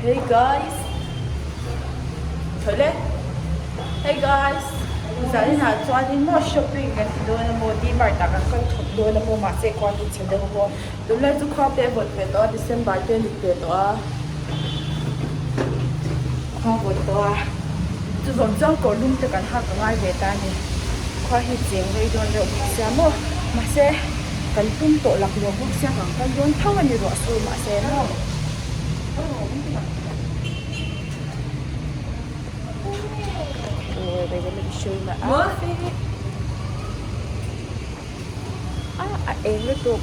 Hey guys Chawlh e Hey guys Zaninah chuanin maw shopping kan ti dawn a maw D-mart ah kan kal thawk dawn a maw mahse khua hi chhe deuh a maw tunlai chu khua te a vawt ve tawh a December te a ni ve tawh a khua a vawt tawh a chuvang chuan kawr lum te kan hak a ngai ve ta a ni khua hi cheng rei dawn deuh bawk sia maw mahse kan tum tawh laklawh bawk sia kan kal dawn tho a ni ruah sur mahse maw. A eng lutuk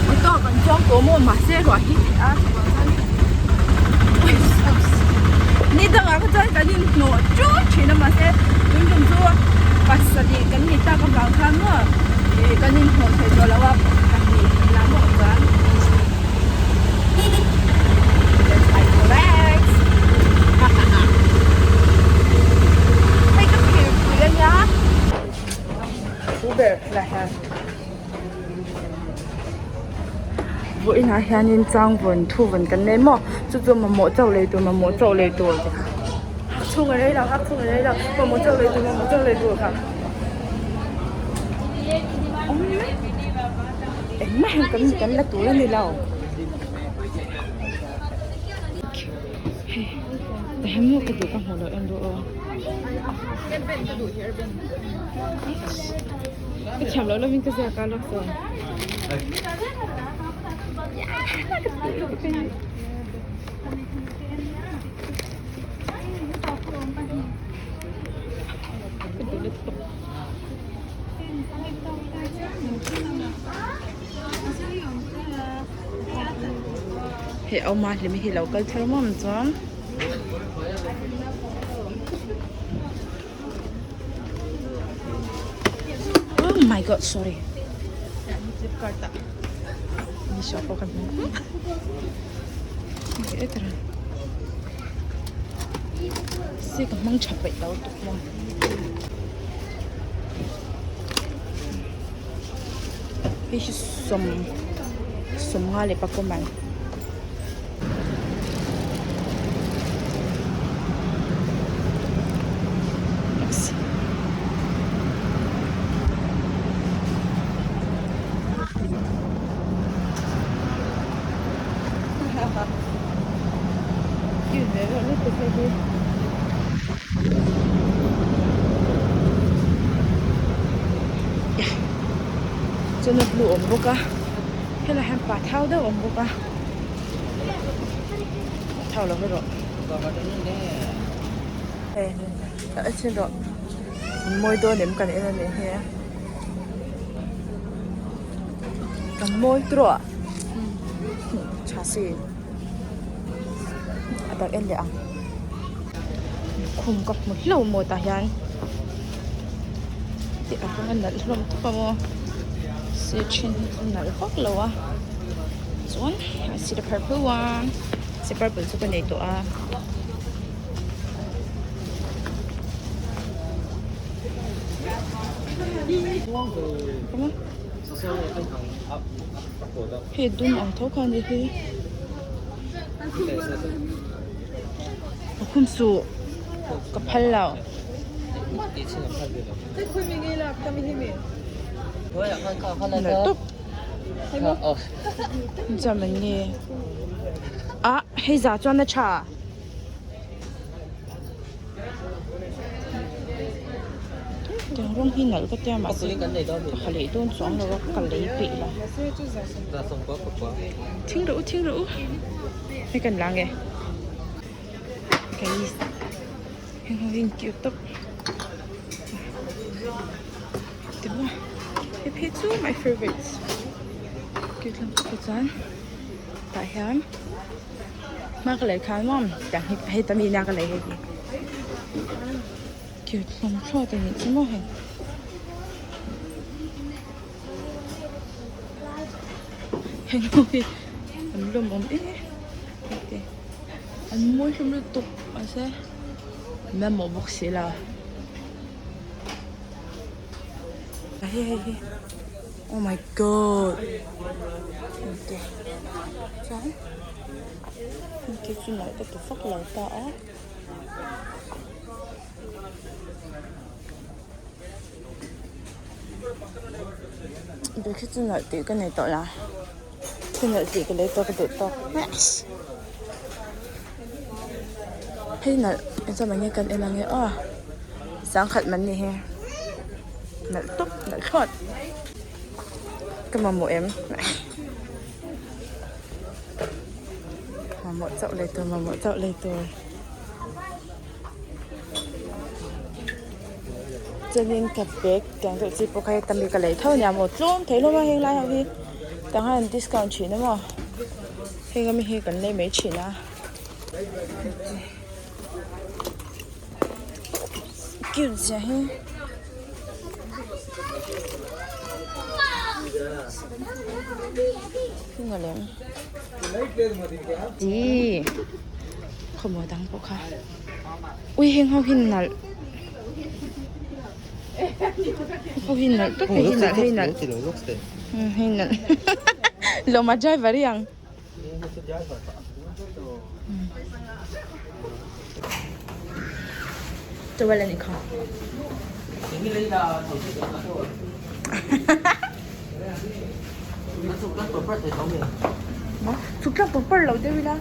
Auto kan chuang tawh maw mahse ruah hi theh a chuvang chuan ni dangah kha chuan kan inhnawh ṭut ṭhin a mahse tun tum chu pasarih kan ni tak avang khan maw ih kan inhnawh thei tawh lo a pahnih la maw chuan That's my correct. Hei ka phir pui a nia. Thu ber lah hian. Vawiinah hianin changvawn thuvawn kan nei maw chu chu mamawh chauh lei tur mamawh chauh lei tur ti kha hak chhung a rei lo hak chhung a rei lo mamawh chauh lei tur mamawh chauh lei tur kha engmah hian kan kan la tur a ni lo. Hei tihian maw ka duh ka hmuh loh en rawh aw ka thiam loh lovin ka ziak a lawk chuan ka duh lutuk. Hei awma hlimi hi lo kal thar mawm chuan oh my god sorry flipkart ah misho pawh ka hmu si ka hmang tha peih lo tuk maw. Hei hi sawm sawmnga leh pakua mai. Chuan a blue awm bawk a helaiah hian pa thau deuh a awm bawk a thau lo erawh a then erawh an mawi dawn em kan en a nih hi kan mawi tawh a tha si. A tak en leh ang khum ka hmu hlauh maw tah hian tih a rawng a nalh hlawm tawp a maw se then hi chu nalh vak lo a chuan a sir a purple one se purple chu ka nei tawh a. Hei dum ang tho kha a ni hi a khum suh ka phal lo. Nalh tawp chuan an nge ah hei za chuan a tha. Tiang rawng hi nalh ka tia mahse ka ha leh dawn chuang lo a ka lei peih lo thing rawh u thing rawh u hei kan la nge guys heng ho hi an cute tawp timaw hei phei chu my favourite cute lam tak hi chuan tah hian. Hma ka lei khan maw tiang hi hei ta mi nia ka lei hei hi cute hlawm thlawt a nih chu maw hei. Heng ho hi an lawmawm em em an mawi hlawm lutuk mahse an mamawh bawk si lo hei hei hi oh my god te chuan heng te chu nalh ka ti vak lo ta a. Bag hi chu nalh tih ka nei tawh lo ka nalh tih ka lei tawh ka duh tawk hei nalh engzah mai nge kan en ange aw sangkhat man ni hi nalh tawp nalh thlawt ka mamawh em mamawh chauh lei tur mamawh chauh lei tur. Chuanin ka bag tiang deuh chi pawh kha heta mi ka lei tho ania maw tlawm thei hlawm a heng lai ho hi tah hian an discount thin a maw heng ami hi kan lei mai thin a cute zia hi. Khawmual dang pawh kha ui heng ho hi nalh ho hi nalh tawp hei hi nalh hei nalh hei nalh lawma driver hi ang. Towel a nih kha. Chhuk tlak pawr pawr lo deuh ila.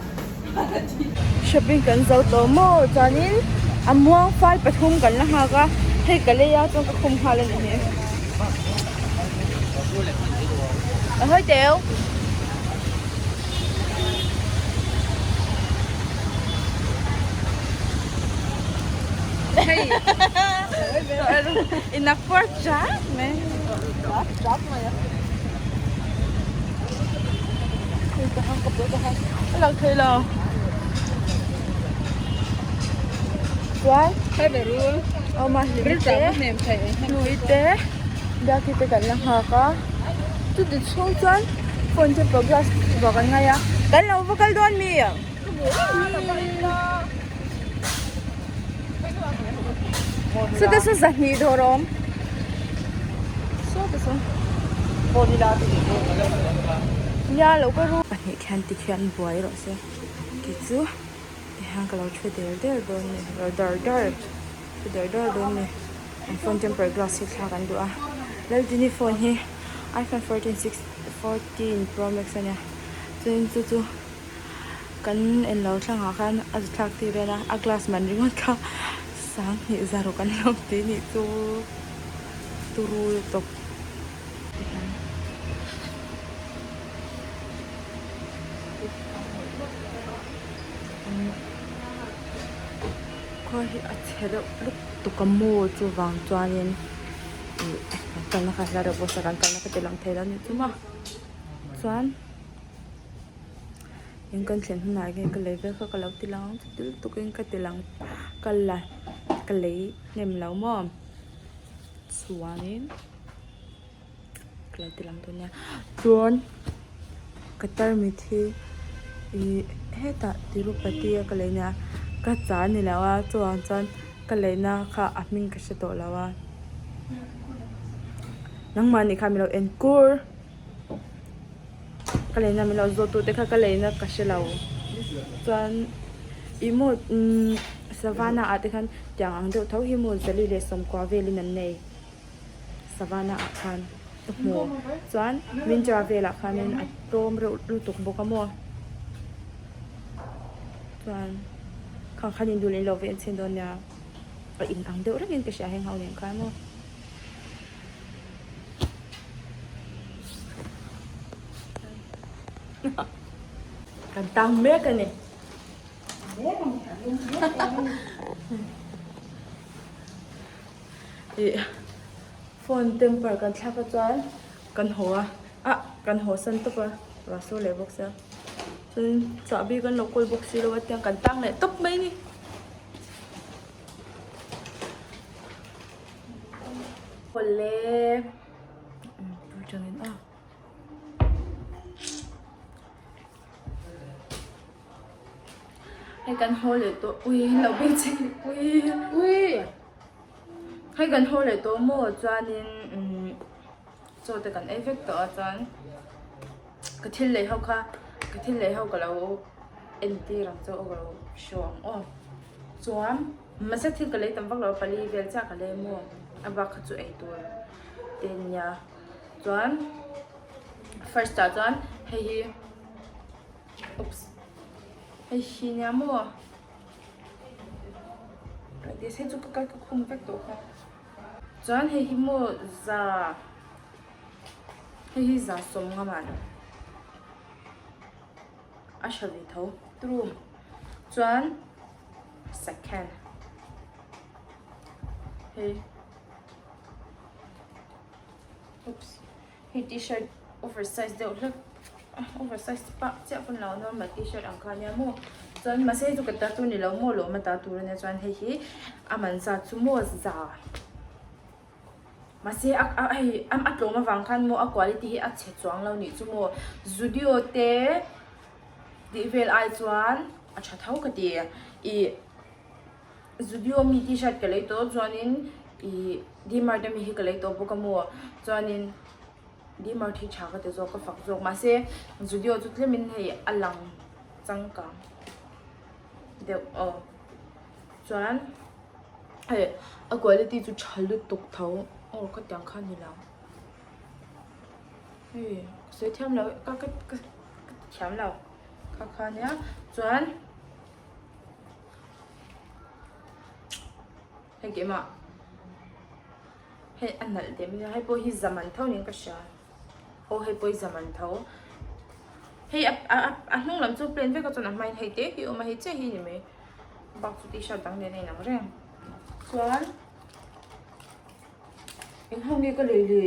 Shopping kan zo tawh maw chuanin a muang fal pathum kan la nghak a hei ka lei a chuan ka khum nghal a ni hi. A hawi teu. In a fort jack me. Lang thei lo. Chuan aw mahlim te hlui te biakhi te kan la nghak a chuti chhung chuan phone te pawh glass vah kan ngai a kan lo va kal dawn mi sawte saw zahnih dawr a awm sawte saw nia lo ka ru pahnih khian tikhian buai rawh se keichu tihian ka lo thu der der dawn a ni dar dar thu der dar dawn a ni an phone temper glass hi thlak an duh a Laldini phone hi iphone 14 6 14 pro max a nia chuanin chu chu kan en lo thlangah khan a zu thlak tir dawn a a glass man ringawt kha sanghnih zaruk an lo ti nih chu turu lutuk tihian. Khua hi a chhe deuh lutuk a maw chuvang chuanin ih kan kalna kha hla deuh bawk sia kan kalna kha ti lang thei lo a nih chu maw chuan in kan thlen hunah hian ka lei vel kha ka lo ti lang ang chuti lutukin ka ti lang ka la ka lei hnem lo maw chuanin. Ka lo ti lang dawn nia chuan ka tarmit hi ih hetah Tirupati a ka lei nia ka cha ni lo a chuvang chuan ka leina kha a hming ka hre tawh lo a nangmah nih kha min lo en kur ka leina min lo zawt tu te kha ka leina ka hre lo chuan ih maw umm savana ah te khan tiang ang deuh tho hi maw zali leh sawmkua velin an nei. Savannah ah khan ka hmu chuan Myntra velah khanin a tlawm reuh lutuk bawk a maw chuan khang khan in dul in lo ve en chhin dawn nia a in ang deuh rengin ka hria heng ho nen khan maw. Kan tang mek a ni. Ih phone temper kan thlak a chuan kan haw a ah kan haw san tawp a ruah sur leh bawk sia chuan chahbi kan lo kawl bawk si lo a tiang kan tang leh tawp mai a ni. Awle tangin a. Hei kan haw leh tawh ui lo beng cheng ui ui hei kan haw leh tawh maw chuanin umm chaw te kan ei vek tawh a chuan ka thil lei ho kha ka thil lei ho ka lo entir ang chu ka lo show ang aw chuan mahse thil ka lei tam vak lo a pali vel chiah ka lei maw a bak kha chu ei tur te nia chuan first ah chuan hei hi. Oops. Hei hi nia maw? This hei chu ka kal ka khum vek tawh kha. Chuan hei hi maw za hei hi za sawm nga man a tha ve tho trum chuan second hei oops. Hei t-shirt oversize deuh hlek oversize pah chiah pawn lo normal t-shirt ang kha ania maw chuan mahse hei chu ka ta tur ni lo maw lawm a ta tur ania chuan hei hi a man zat chu maw za mahse a a hei a tlawm avang khan maw a quality hi a chhe chuang lo nih chu maw zudio te tih vel ai chuan a tha tho ka ti ih. Zudio mi t-shirt ka lei tawh chuanin ih D-mart ami hi ka lei tawh bawk a maw chuanin D-mart hi tha ka ti zawk ka fak zawk mahse Zudio chu tlemin hei a lang changkang deuh aw chuan hei a quality chu tha lutuk tho aw ka tiang kha a ni lo hei ka sawi thiam lo ka ka ka ti thiam lo kha kha ania chuan. Hei keimah hei a nalh teh mai a hei pawh hi zaman tho niin ka hria aw hei pawh hi zaman tho hei a a a hnung lam chu plain vek a chuan a hmain hei te hi a awm a hei chiah hi a ni mai bak chu t-shirt dang nen a inang reng chuan eng ho nge ka lei le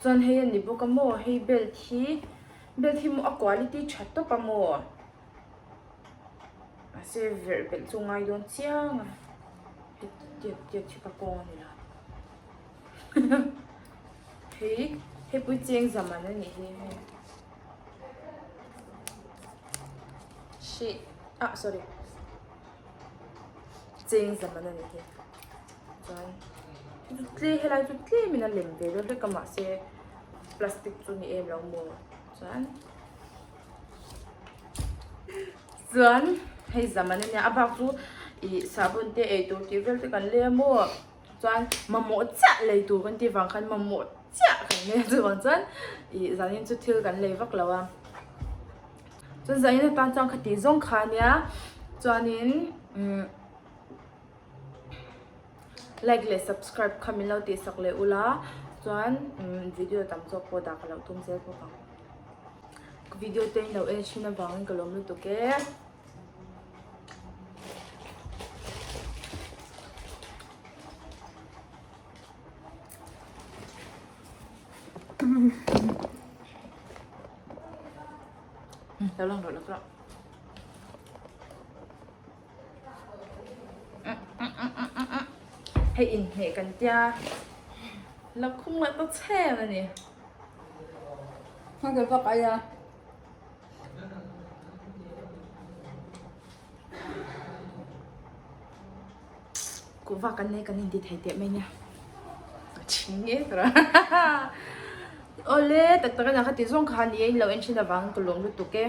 chuan hei a ni bawk a maw hei belt hi belt hi maw a quality tha tawp a maw. Mahse verh belh chu ngai dawn chiang a hetiang tiang chu ka kawng a ni lo hei hei pui cheng zaman a nih hi hei shit ah sorry cheng zaman a nih hi chuan tle helai chu tlem in a lem ve deuh hlek a mahse plastic chu ni em lo maw chuan. Chuan hei zaman ania a bak chu ih sahbawn te ei tur tih vel te kan lei a maw chuan mamawh chiah lei tur kan tih vang khan mamawh chiah kan lei a chuvang chuan ih zanin chu thil kan lei vak lo a chuan zanin atan chuan khati zawng kha ania chuanin umm like leh subscribe kha min lo tih sak leh ula chuan umm video tam zawk pawh dah ka lo tum zel bawk ang. Video te in lo en thin avangin ka lawm lutuk e. Lo lang rawh lo rawh. Hei inhmeh kan tia la khung leh ta cheng a ni. Hma ka vak ai a. Kuhva kan nei kan inti thei teh mai nia. Ka chhing nge tura. Awle tak tak a nia kha ti zawng kha ni a in lo en thin avang ka lawm lutuk e.